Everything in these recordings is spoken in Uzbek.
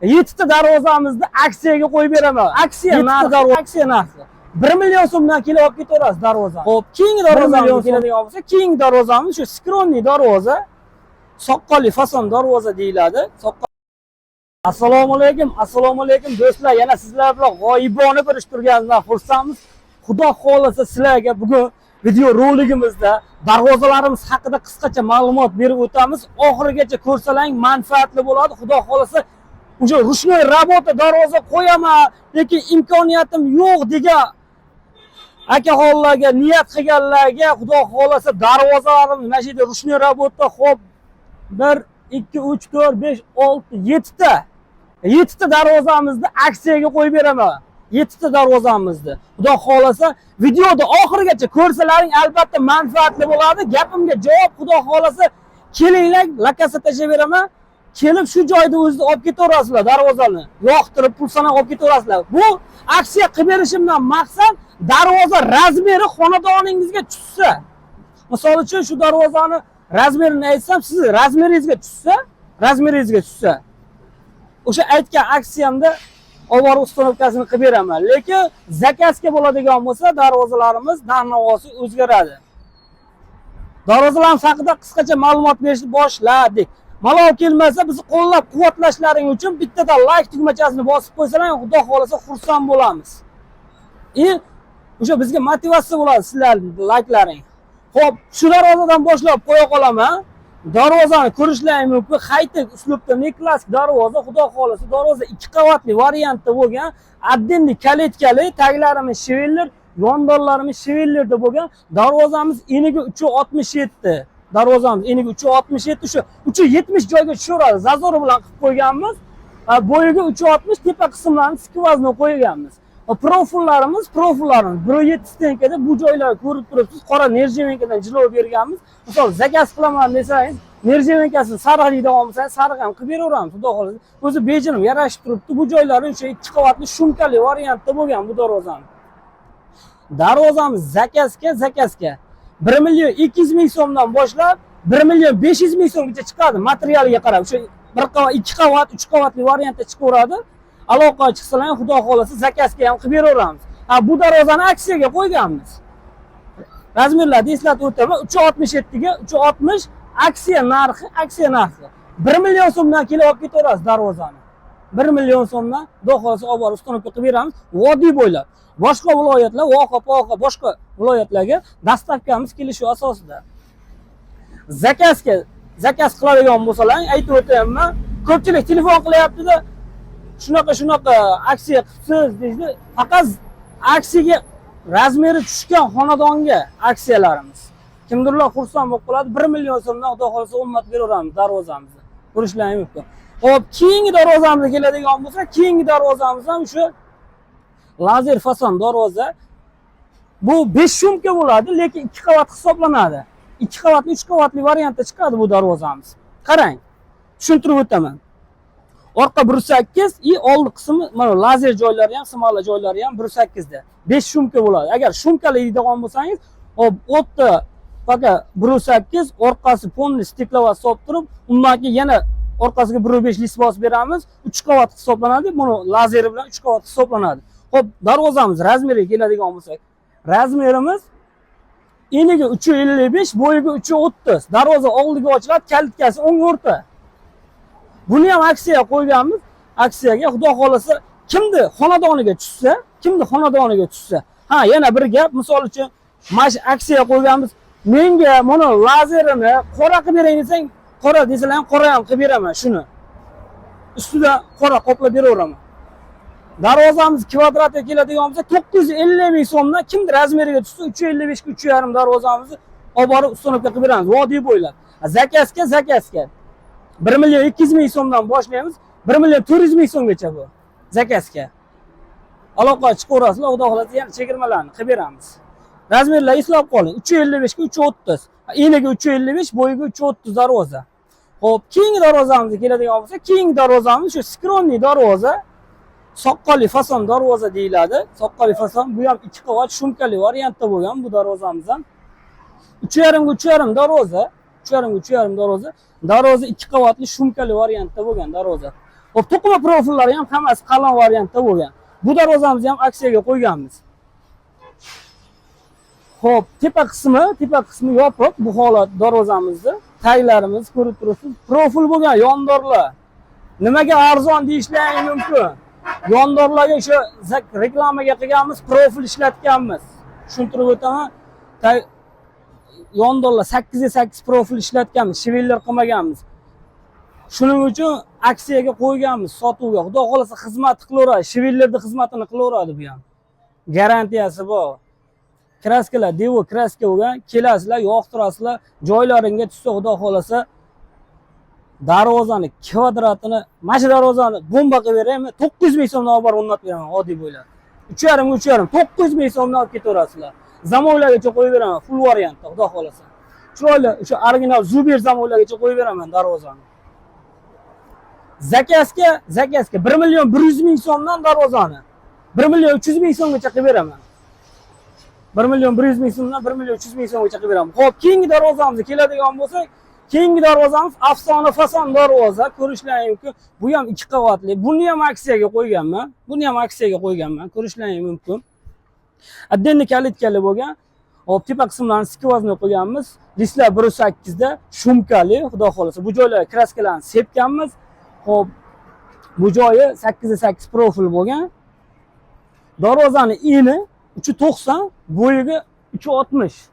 Yettita darvozamizni aksiyaga qo'yib beraman. Aksiya narxi, aksiya narxi. 1 million so'mdan kelib olib ketaverasiz darvozani. Xo'p, keyingi darvozamizga keladigan bo'lsa, keyingi darvozamiz shu скромный darvoza. Soqqoli fason darvoza deyiladi. Assalomu alaykum, assalomu alaykum do'stlar. Yana sizlar bilan g'oyibona ko'rishib turganimizdan xursandmiz. Xudo xohlasa, sizlarga bugun video roligimizda darvozalarimiz haqida qisqacha ma'lumot berib o'tamiz. Oxirigacha ko'rsalaring manfaatli bo'ladi. Xudo xohlasa, уже ручной работа darvoza qo'yaman, lekin imkoniyatim yo'q degan akaxonlarga, niyat qilganlarga, xudo xohlasa, darvozalarimiz mana shu yerda ручной работа, xo'p, 1, 2, 3, 4, 5, 6, 7 ta. 7 ta darvozamizni aksiyaga qo'yib beraman. 7 ta darvozamizni. Xudo xohlasa, videoda oxirigacha ko'rsalaring albatta manfaatli bo'ladi. Gapimga javob, xudo xohlasa, kelinglar, lokatsiya tashlab beraman. Kelib shu joyda o'zida olib ketaverasizlar darvozani. Yoqtirib, pul sanab olib ketaverasizlar. Bu aksiya qilib berishimdan maqsad darvoza размер i xonadoningizga tushsa. Misol uchun, shu darvozani размер ini aytsam, sizni размер ingizga tushsa, размер ingizga tushsa, o'sha aytgan aksiyamda olib borib установка sini qilib beraman. Lekin заказ ga bo'ladigan bo'lsa, darvozalarimiz narx-navosi o'zgaradi. Darvozalarimiz haqida qisqacha ma'lumot berishni boshladik. Malol kelmasa, bizni qo'llab-quvvatlashlaring uchun bittadan like tugmachasini bosib qo'ysalaring, xudo xohlasa, xursand bo'lamiz. И o'sha bizga motivatsiya bo'ladi sizlarning layklaring. Xo'p, shu darvozadan boshlab qo'ya qolaman. Darvozani ko'rishlaring mumkin. High-tech uslubda neoklassik darvoza, xudo xohlasa, darvoza ikki qavatli variantda bo'lgan, отдельный калитка li, taglarimiz швеллер, yondonlarimiz швеллер da bo'lgan. Darvozamiz eniga 3.67. Darvozamiz eniga 3.67, shu 3.70 joyga tushaveradi. Зазор i bilan qilib qo'yganmiz. Bo'yiga 3.60, tepa qismlarini сквозной qo'yganmiz. Profillarimiz 1.7 стенка da, bu joylarni ko'rib turibsiz, qora нержавейка dan jilov berganmiz. Misol, заказ qilaman desangiz, нержавейка sini sariq deydigan bo'lsangiz, sariq ham qilib beraveramiz, xudo xohlasa. O'zi bejirim yarashib turibdi. Bu joylari o'sha ikki qavatli шумка li variantda bo'lgan bu darvozani. Darvozamiz заказ ga 1 million 200 ming so'mdan boshlab 1 million 500 ming so'mgacha chiqadi, materialiga qarab. O'sha bir qavat, ikki qavat, uch qavatli variantda chiqaveradi. Aloqaga chiqsalar, xudo xohlasa, заказ ga ham qilib beraveramiz. Ha, bu darvozani aksiyaga qo'yganmiz. Размер larni eslatib o'taman: 3.67 ga 3.60, aksiya narxi, aksiya narxi 1 million so'mdan kelib olib ketaverasiz darvozani. 1 million so'mdan, xudo xohlasa, olib borib установка qilib beramiz vodiy bo'ylab. Boshqa viloyatlar, Voha, Poha, boshqa viloyatlarga доставка miz kelishuv asosida. Заказ ga заказ qiladigan bo'lsalar, aytib o'tyapman, ko'pchilik telefon qilyapti-da, shunaqa shunaqa aksiya qilibsiz deydi. Faqat aksiyaga размер i tushgan xonadonga aksiyalarimiz. Kimdirlar xursand bo'lib qoladi. 1 million so'mdan, xudo xohlasa, o'rnatib beraveramiz darvozamizni. Ko'rishlaring mumkin. Xo'p, keyingi darvozamizga keladigan bo'lsa, keyingi darvozamiz ham o'sha lazer fason darvoza. Bu 5 шумка bo'ladi, lekin 2 qavat hisoblanadi. 2 qavatli, 3 qavatli variantda chiqadi bu darvozamiz. Qarang, tushuntirib o'taman. Orqa 1.8 и oldi qismi, mana lazer joylari ham, смола joylari ham 1.8 da. 5 шумка bo'ladi. Agar шумка li deydigan bo'lsangiz, hop, o'rta faqat 1.8, orqasi полный стекловат solib turib, undan keyin yana orqasiga 1.5 лист bosib beramiz. 3 qavat hisoblanadi. Buni lazeri bilan 3 qavat hisoblanadi. Xo'p, darvozamiz размер iga keladigan bo'lsak, размер imiz eniga 3.55, bo'yiga 3.30. Darvoza oldiga ochiladi, калитка si o'ng o'rta. Buni ham aksiya qo'yganmiz. Aksiyaga, xudo xohlasa, kimni xonadoniga tushsa, kimni xonadoniga tushsa. Ha, yana bir gap, misol uchun, mana shu aksiya qo'yganmiz. Menga mana lazerini qora qilib bering desang, qora desalar ham, qora ham qilib beraman shuni. Ustida qora qoplab beraveraman. Darvozamiz kvadratga keladigan bo'lsa, 950 ming so'mdan, kimni размер iga tushsa, 3.55 ga 3.5 darvozamizni olib borib установка qilib beramiz vodiy bo'ylab. Заказ ga заказ ga 1 million 200 ming so'mdan boshlaymiz, 1 million 400 ming so'mgacha bu заказ ga. Aloqaga chiqaverasizlar, xudo xohlasa, yana chegirmalarni qilib beramiz. Размер lar eslab qoling: 3.55 ga 3.30. Eniga 3.55, bo'yiga 3.30 darvoza. Xo'p, keyingi darvozamizga keladigan bo'lsa, keyingi darvozamiz shu скромный darvoza. Soqqoli fason darvoza deyiladi. Soqqoli fason, bu ham ikki qavat шумка li variantda bo'lgan bu darvozamiz ham. 3.5 ga 3.5 darvoza, 3.5 ga 3.5 darvoza. Darvoza ikki qavatli шумка li variantda bo'lgan darvoza. Hop, to'qima profillari ham hammasi qalin variantda bo'lgan. Bu darvozamizni ham aksiyaga qo'yganmiz. Xo'p, tepa qismi yopiq bu holat darvozamizni. Taglarimiz ko'rib turibsiz. Profil bo'lgan yondorlar. Nimaga arzon deyishlari mumkin. Yondorlarga o'sha reklamaga qilganmiz, profil ishlatganmiz. Tushuntirib o'taman. Yondorlar 8 8 profil ishlatganmiz, швеллер qilmaganmiz. Shuning uchun aksiyaga qo'yganmiz sotuvga. Xudo xohlasa, xizmat qilaveradi. Швеллер ni xizmatini qilaveradi bu ham. Garantiyasi bor. Краска lar devo краска bo'lgan. Kelasizlar, yoqtirasizlar, joylaringga tushsa, xudo xohlasa, darvozani kvadratini, mana shu darvozani bomba qilib beraymi? 900 ming so'mdan olib borib o'rnatib beraman oddiy bo'ylab. 3,5 ga 3,5, 900 ming so'mdan olib ketaverasizlar. Замок largacha qo'yib beraman full variantda, xudo xohlasa. Chiroyli o'sha original Zuber замок largacha qo'yib beraman darvozani. Заказ ga 1 million 100 ming so'mdan darvozani 1 million 300 ming so'mgacha qilib beraman. 1 million 100 ming so'mdan 1 million 300 ming so'mgacha qilib beraman. Xo'p, keyingi darvozamizga keladigan bo'lsak, keyingi darvozamiz afsona fason darvoza, ko'rishlaring mumkin. Bu ham ikki qavatli. Buni ham aksiyaga qo'yganman. Buni ham aksiyaga qo'yganman, ko'rishlaring mumkin. Отдельно калитка li bo'lgan. Hop, tepa qismlarini сквозной qo'yganmiz. Лист lar 1.8 da шумка li, xudo xohlasa. Bu joylarga краска larni sepganmiz. Hop, bu joyi 8 8 profil bo'lgan. Darvozani eni 3.90, bo'yiga 3.60.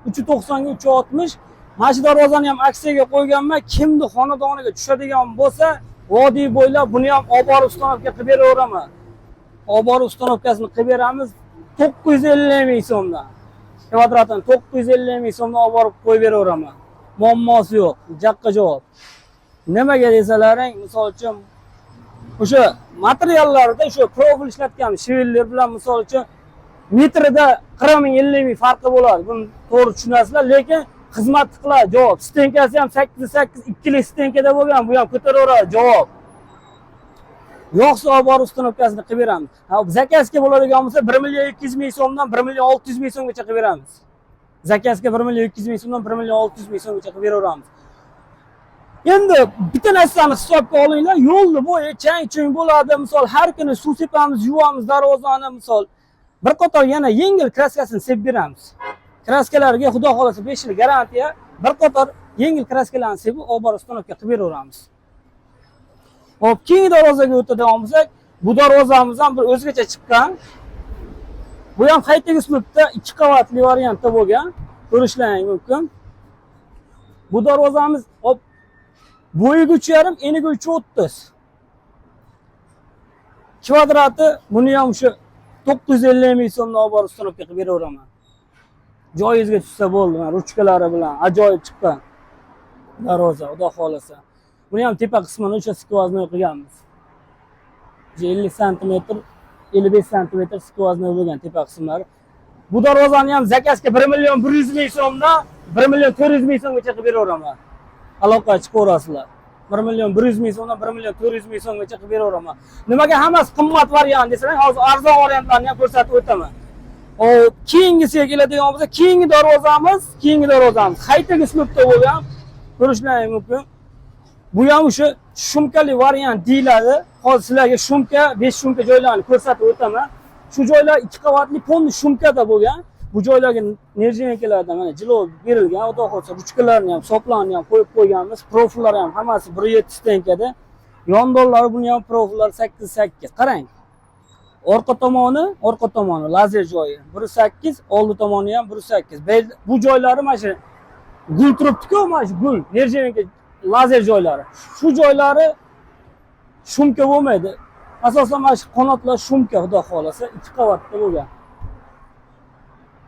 3.90 ga 3.60. Mana shu darvozani ham aksiyaga qo'yganman. Kimni xonadoniga tushadigan bo'lsa, vodiy bo'ylab buni ham olib borib установка qilib beraveraman. Olib borib установка sini qilib beramiz 950 ming so'mdan. Kvadratini 950 ming so'mdan olib borib qo'yib beraveraman. Muammosi yo'q. Jaqqa javob. Nimaga desalaring, misol uchun, o'sha materiallarda o'sha profil ishlatgan швеллер bilan, misol uchun, metrida 40 ming, 50 ming farqi bo'ladi. Buni to'g'ri tushunasizlar, lekin xizmat qiladi, javob. Стенка si ham 8 8 ikkilik стенка da bo'lgan, bu ham ko'taraveradi, javob. Yo'qsa olib borib установка sini qilib beramiz. Ha, заказ ga bo'ladigan bo'lsa, 1 million 200 ming so'mdan 1 million 600 ming so'mgacha qilib beramiz. Заказ ga 1 million 200 ming so'mdan 1 million 600 ming so'mgacha qilib beraveramiz. Endi bitta narsani hisobga olinglar, yo'lni bo'yi chang chung bo'ladi. Misol, har kuni suv sepamiz, yuvamiz darvozani, misol. Bir qator yana yengil краска sini sepib beramiz. Краска larga xudo xohlasa 5 yil garantiya, bir qator yengil краска larni sepib olib borib установка qilib beraveramiz. Hop, keyingi darvozaga o'tadigan bo'lsak, bu darvozamiz ham bir o'zgacha chiqqan. Bu ham high-tech uslubda ikki qavatli variantda bo'lgan. Ko'rishlaring mumkin. Bu darvozamiz, hop, bo'yiga 3,5, eniga 3.30. Kvadrati buni ham o'sha 950 ming so'mdan olib borib установка qilib beraveraman. Joyingizga tushsa bo'ldi, mana ruchkalari bilan ajoyib chiqqan darvoza, xudo xohlasa. Buni ham tepa qismini o'sha сквозной qilganmiz. 50 santimetr, 55 santimetr сквозной bo'lgan tepa qismlari. Bu darvozani ham заказ ga 1 million 100 ming so'mdan 1 million 400 ming so'mgacha qilib beraveraman. Aloqaga chiqaverasizlar. 1 million 100 ming so'mdan 1 million 400 ming so'mgacha qilib beraveraman. Nimaga hammasi qimmat variant desalar, hozir arzon variantlarni ham ko'rsatib o'taman. Hop, keyingisiga keladigan bo'lsa, keyingi darvozamiz high-tech uslubda bo'lgan. Ko'rishlaring mumkin. Bu ham o'sha шумка li variant deyiladi. Hozir sizlarga шумка, 5 шумка joylarini ko'rsatib o'taman. Shu joylar ikki qavatli полный шумка da bo'lgan. Bu joylarga нержавейка lardan mana jilov berilgan. Xudo xohlasa, ruchkalarni ham, сопла ni ham qo'yib qo'yganmiz. Profillari ham hammasi 1.7 стенка da. Yondorlari, buni ham profillari 8 8. Qarang. Orqa tomoni lazer joyi 1.8, oldi tomoni ham 1.8. Bu joylari mana shu gul turibdi-ku, mana shu gul, нержавейка lazer joylari. Shu joylari шумка bo'lmaydi. Asosan mana shu qanotlar шумка, xudo xohlasa, ikki qavatda bo'lgan.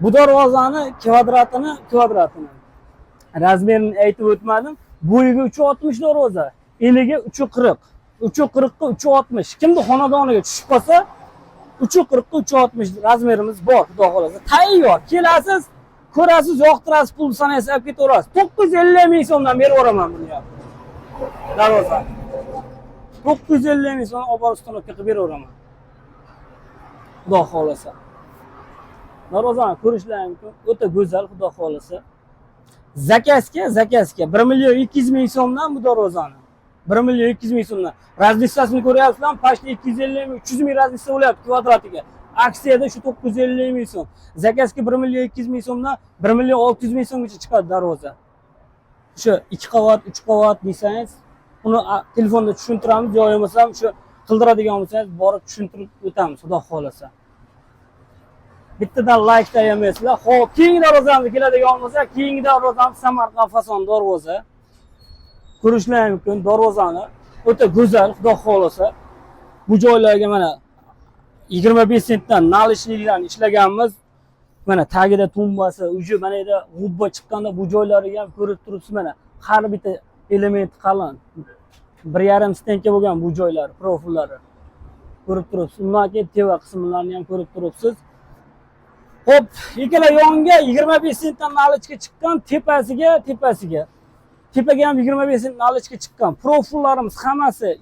Bu darvozani kvadratini размер ini aytib o'tmadim. Bo'yiga 3.60 darvoza, eniga 3.40. 3.40 ga 3.60. Kimni xonadoniga tushib qolsa, 3.40 ga 3.60 размер imiz bor, xudo xohlasa. Tayyor. Kelasiz, ko'rasiz, yoqtirasiz, pul sanaysiz, olib ketaverasiz. 950 ming so'mdan berib yuboraman buni ham. Darvozani. 950 ming so'm olib borib установка qilib beraveraman. Xudo xohlasa. Darvozani ko'rishlaring mumkin. O'ta go'zal, xudo xohlasa. Заказ ga 1 million 200 ming so'mdan bu darvozani. 1 million 200 ming so'mdan. Разница sini ko'ryapsizlarmi? Почти 250 ming, 300 ming разница bo'lyapti kvadratiga. Aksiyada shu 950 ming so'm. Заказ ga 1 million 200 ming so'mdan 1 million 600 ming so'mgacha chiqadi darvoza. O'sha 2 qavat, 3 qavat desangiz, uni telefonda tushuntiramiz, yo bo'lmasam o'sha qildiradigan bo'lsangiz, borib tushuntirib o'tamiz, xudo xohlasa. Bittadan layk tayyorlaysizlar. Xo'p, keyingi darvozamizga keladigan bo'lsak, keyingi darvozamiz Samarqand fason darvoza. Ko'rishlar mumkin darvozani. O'ta go'zal, xudo xohlasa. Bu joylarga mana 25 sentdan наличник dan ishlaganmiz. Mana tagida tumbasi, uji mana yerda g'ubba chiqqanda bu joylariga ham ko'rib turibsiz mana har bitta element qalin. 1,5 стенка bo'lgan bu joylar, profillari. Ko'rib turibsiz. Undan keyin teva qismlarini ham ko'rib turibsiz. Xo'p, ikkala yonga 25 sentdan наличка chiqqan, tepasiga. Tepaga ham 25 sent наличка chiqqan. Profillarimiz hammasi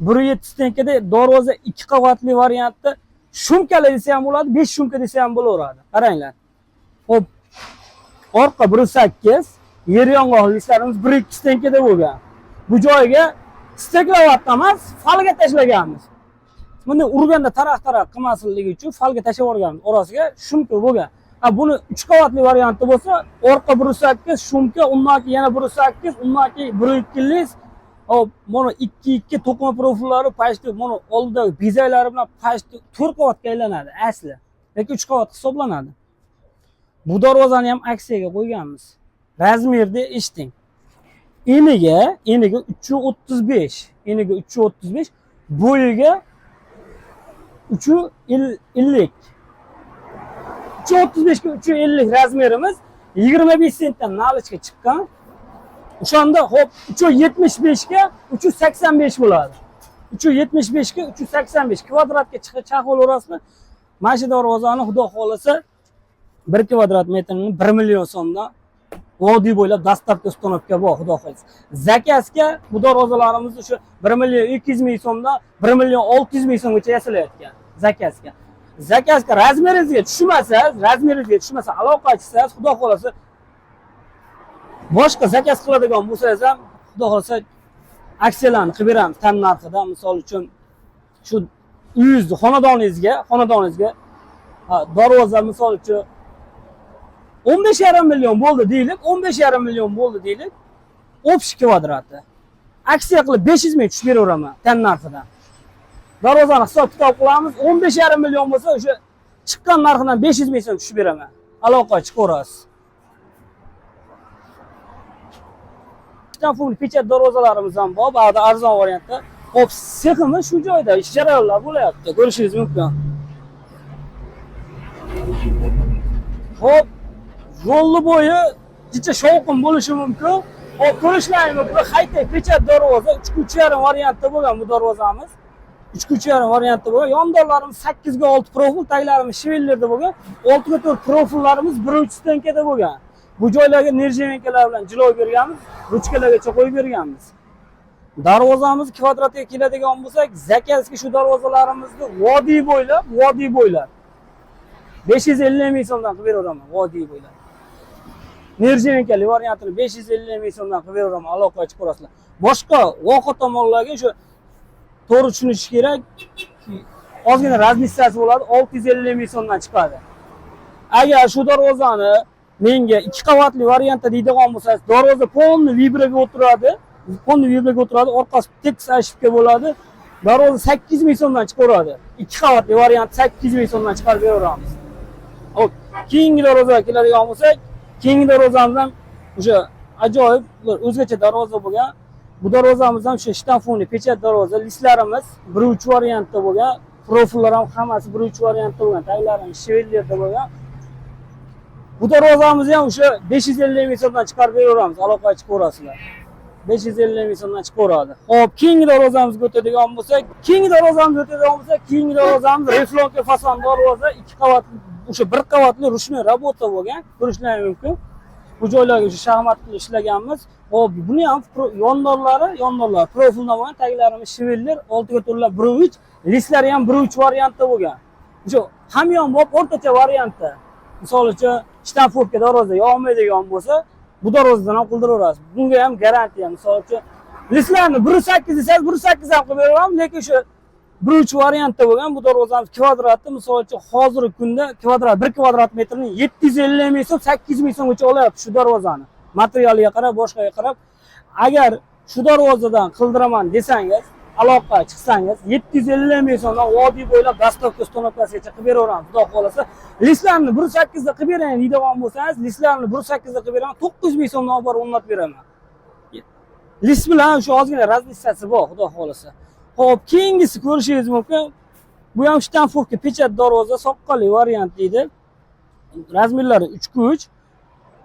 1,7 стенка da darvoza 2 qavatli variantda шумка li desa ham bo'ladi, 5 шумка desa ham bo'laveradi. Qaranglar. Xo'p, orqa 1.8, yer yong'oq listlarimiz 1.2 стенка da bo'lgan. Bu joyga стекловата emas, фольга tashlaganmiz. Bunday urganda taraq-taraq qilmasligi uchun фольга tashlab yuborganmiz. Orasiga шумка bo'lgan. Ha, buni 3 qavatli varianti bo'lsa, orqa 1.8, шумка, undan keyin yana 1.8, undan keyin 1.2 list. Hop, mana 2-2 to'qima profillari почти mana oldidagi bezaklari bilan почти 4 qavatga aylanadi asli. Lekin 3 qavat hisoblanadi. Bu darvozani ham aksiyaga qo'yganmiz. Размер da eshiting. Eniga 3.35, eniga 3.35, bo'yiga 3.50. 3.35 ga 3.50 размер imiz 25 sentdan наличка chiqqan. O'shanda hop 3.75 ga 3.85 bo'ladi. 3.75 ga 3.85 kvadratga chiqib chaqib. Mana shu darvozani xudo xohlasa 1 kvadrat metrini 1 million so'mdan vodiy bo'ylab доставка, установка bor, xudo xohlasa. Заказ ga bu darvozalarimiz o'sha 1 million 200 ming so'mdan 1 million 600 ming so'mgacha yasalayotgan заказ ga. Заказ ga размер ingizga tushmasa, размер ingizga tushmasa aloqa chiqsangiz, xudo xohlasa boshqa заказ qiladigan bo'lsangiz ham, xudo xohlasa aksiyalarni qilib beramiz tan narxida. Misol uchun, shu uyingizni, xonadoningizga ha, darvoza misol uchun 15,5 million bo'ldi deylik, 15,5 million bo'ldi deylik, общий kvadrati. Aksiya qilib 500 ming tushib beraveraman tan narxidan. Darvozani hisob kitob qilamiz, 15,5 million bo'lsa, o'sha chiqqan narxidan 500 ming so'm tushib beraman. Aloqa chiqaverasiz. Штамповый печать darvozalarimiz ham bor, ba'zi arzon variantda. Xo'p, seximiz shu joyda ish jarayonlar bo'lyapti, ko'rishingiz mumkin. Xo'p, yo'lni bo'yi jicha shovqin bo'lishi mumkin. Xo'p, ko'rishlaring mumkin. High-tech печать darvoza 3.5 variantda bo'lgan bu darvozamiz. 3.5 variantda bo'lgan. Yondorlarimiz 8 ga 6 profil, taglarimiz швеллер da bo'lgan. 6 ga 4 profillarimiz 1.3 стенка da bo'lgan. Bu joylarga нержавейка lar bilan jilov berganmiz, ruchkalargacha qo'yib berganmiz. Darvozamiz kvadratga keladigan bo'lsak, заказ ga shu darvozalarimizni vodiy bo'ylab 550 ming so'mdan qilib beraveraman vodiy bo'ylab. Нержавейка li variantini 550 ming so'mdan qilib beraveraman, aloqa chiqarasizlar. Boshqa voha tomonlarga shu to'g'ri tushunish kerak. Ozgina разница si bo'ladi, 650 ming so'mdan chiqadi. Agar shu darvozani menga ikki qavatli variantda deydigan bo'lsangiz, darvoza полный vibroga o'tiradi. Полный vibroga o'tiradi, orqasi tekis ошибка bo'ladi. Darvoza 800 ming so'mdan chiqaveradi. Ikki qavatli variant 800 ming so'mdan chiqarib beraveramiz. Xo'p, keyingi darvozaga keladigan bo'lsak, keyingi darvozamiz ham o'sha ajoyib bir o'zgacha darvoza bo'lgan. Bu darvozamiz ham o'sha штамповый печать darvoza, listlarimiz 1.3 variantda bo'lgan, profillar ham hammasi 1.3 variantda bo'lgan, taglarimiz швеллер da bo'lgan. Bu darvozamizni ham o'sha 550 ming so'mdan chiqarib beraveramiz, aloqa chiqaverasizlar. 550 ming so'mdan chiqaveradi. Xo'p, keyingi darvozamizga o'tadigan bo'lsak, keyingi darvozamiz рифленка fason darvoza, ikki qavatli, o'sha bir qavatli ручной работа bo'lgan, ko'rishlari mumkin. Bu joylarga o'sha shaxmat qilib ishlaganmiz. Xo'p, buni ham yondorlari profildan bo'lgan, taglarimiz швеллер, 6 ga to'rtlar 1.3, listlari ham 1.3 variantda bo'lgan. O'sha hamyonbop o'rtacha variantda. Misol uchun, штамповка darvoza yonmaydigan bo'lsa, bu darvozadan ham quldiraverasiz. Bunga ham garantiya. Misol uchun, Лист larni 1.8 desangiz, 1.8 ham qilib beraveramiz, lekin o'sha 1.3 variantda bo'lgan bu darvozamiz kvadrati, misol uchun, hozirgi kunda kvadrat 1 kvadrat metrni 750 ming so'm, 800 ming so'mgacha olyapti shu darvozani. Materialiga qarab, boshqaga qarab. Agar shu darvozadan qildiraman desangiz, aloqa chiqsangiz, 750 ming so'mdan vodiy bo'ylab доставка, установка sigacha qilib beraveramiz, xudo xohlasa. Лист larni 1.8 da qilib berayin deydigan bo'lsangiz, лист larni 1.8 da qilib beraman, 900 ming so'mdan olib borib o'rnatib beraman. Лист bilan shu ozgina разница si bor, xudo xohlasa. Xo'p, keyingisi ko'rishingiz mumkin. Bu ham штамповка, печать darvoza, soqqali variant deydi. Размер lari 3 3,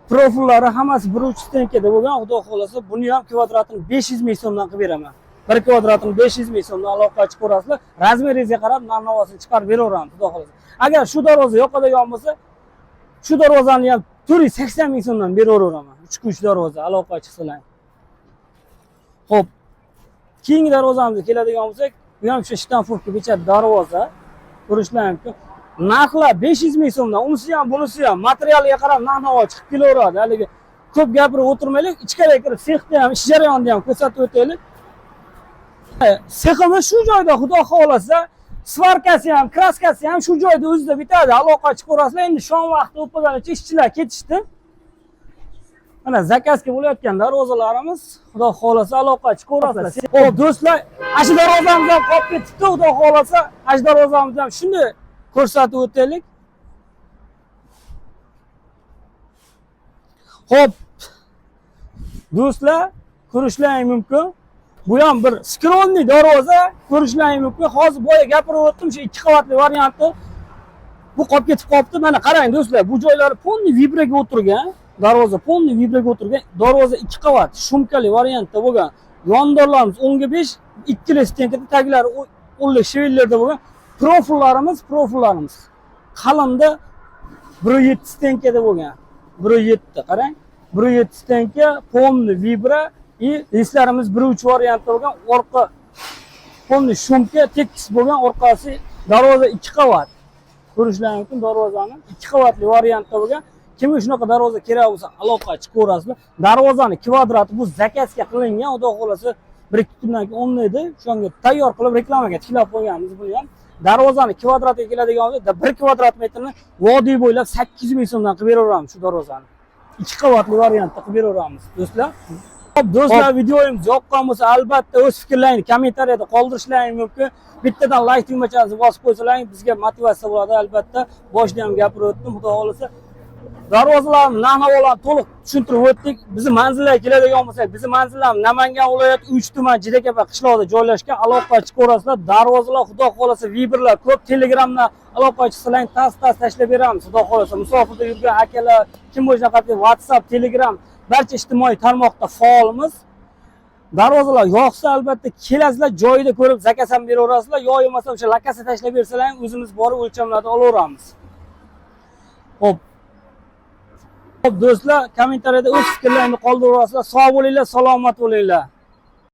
profillari hammasi 1.3 стенка da bo'lgan, xudo xohlasa, buni ham kvadratini 500 ming so'mdan qilib beraman. Bir kvadratini 500 ming so'mdan aloqa chiqaverasizlar. Размер ingizga qarab narx-navosini chiqarib beraveramiz, xudo xohlasa. Agar shu darvoza yoqadigan bo'lsa, shu darvozani ham 480 ming so'mdan beraveraman. 3 3 darvoza aloqa chiqsalar. Xo'p, keyingi darvozamizga keladigan bo'lsak, bu ham shu штамповка, печать darvoza. Ko'rishlar mumkin. Narxlar 500 ming so'mdan, unisi ham, bunisi ham materialiga qarab narx-navo chiqib kelaveradi. Haligi ko'p gapirib o'tirmaylik, ichkariga kirib sexda ham ish jarayonini ham ko'rsatib o'taylik. Seximiz shu joyda, xudo xohlasa, сварка si ham, краска si ham shu joyda o'zida bitadi. Aloqa chiqaverasizlar. Endi shom vaqti bo'lib qolganicha ishchilar ketishdi. Mana заказ ga bo'layotgan darvozalarimiz, xudo xohlasa, aloqa chiqaverasizlar. Xo'p, do'stlar, ana shu darvozamiz ham qolib ketibdi, xudo xohlasa, ana shu darvozamizni ham shunday ko'rsatib o'taylik. Xo'p, do'stlar, ko'rishlaring mumkin. Bu ham bir скромный darvoza, ko'rishlaring mumkin. Hozir boya gapirib o'tdim, shu ikki qavatli varianti. Bu qolib ketib qolibdi. Mana qarang do'stlar, bu joylari полный вибра ga o'tirgan. Darvoza полный вибра ga o'tirgan. Darvoza ikki qavat, шумка li variantda bo'lgan. Yondorlarimiz 10 ga 5, ikkili стенка da, taglari o'nlik швеллер da bo'lgan. Profillarimiz qalinda 1.7 стенка da bo'lgan. 1.7, qarang. 1.7 стенка, полный вибра и лист larimiz 1.3 variantda bo'lgan. Orqa полный шумка, tekis bo'lgan, orqasi darvoza ikki qavat. Ko'rishlari mumkin darvozani ikki qavatli variantda bo'lgan. Kimga shunaqa darvoza kerak bo'lsa, aloqa chiqaverasizlar. Darvozani kvadrati bu заказ ga qilingan, xudo xohlasa, bir ikki kundan keyin o'rnaydi. O'shanga tayyor qilib reklamaga tiklab qo'yganmiz buni ham. Darvozani kvadratiga keladigan bo'lsa, 1 kvadrat metrni vodiy bo'ylab 800 ming so'mdan qilib beraveramiz shu darvozani. Ikki qavatli variantda qilib beraveramiz, do'stlar. Xo'p, do'stlar, videomiz yoqqan bo'lsa, albatta o'z fikrlaringni kommentariyada qoldirishlaring mumkin. Bittadan like tugmachasini bosib qo'ysalaring bizga motivatsiya bo'ladi albatta. Boshida ham gapirib o'tdim, xudo xohlasa. Darvozalarni narx-navolarni to'liq tushuntirib o'tdik. Bizni manzillarga keladigan bo'lsak, bizni manzillarimiz Namangan viloyati 3 tuman Jidakapa qishlog'ida joylashgan. Aloqa chiqaverasizlar. Darvozalar xudo xohlasa выбор lar ko'p. Telegramdan aloqa chiqsalaring tas-tas tashlab beramiz. Xudo xohlasa musofirda yurgan akalar kim bo'lsa WhatsApp, Telegram barcha ijtimoiy tarmoqda faolmiz. Darvozalar yoqsa albatta kelasizlar, joyida ko'rib заказ ham beraverasizlar, yo bo'lmasa o'sha локация tashlab bersalar ham o'zimiz borib o'lchamlarni olaveramiz. Xo'p. Xo'p do'stlar, kommentariyada o'z fikrlaringni qoldiraverasizlar. Sog' bo'linglar, salomat bo'linglar.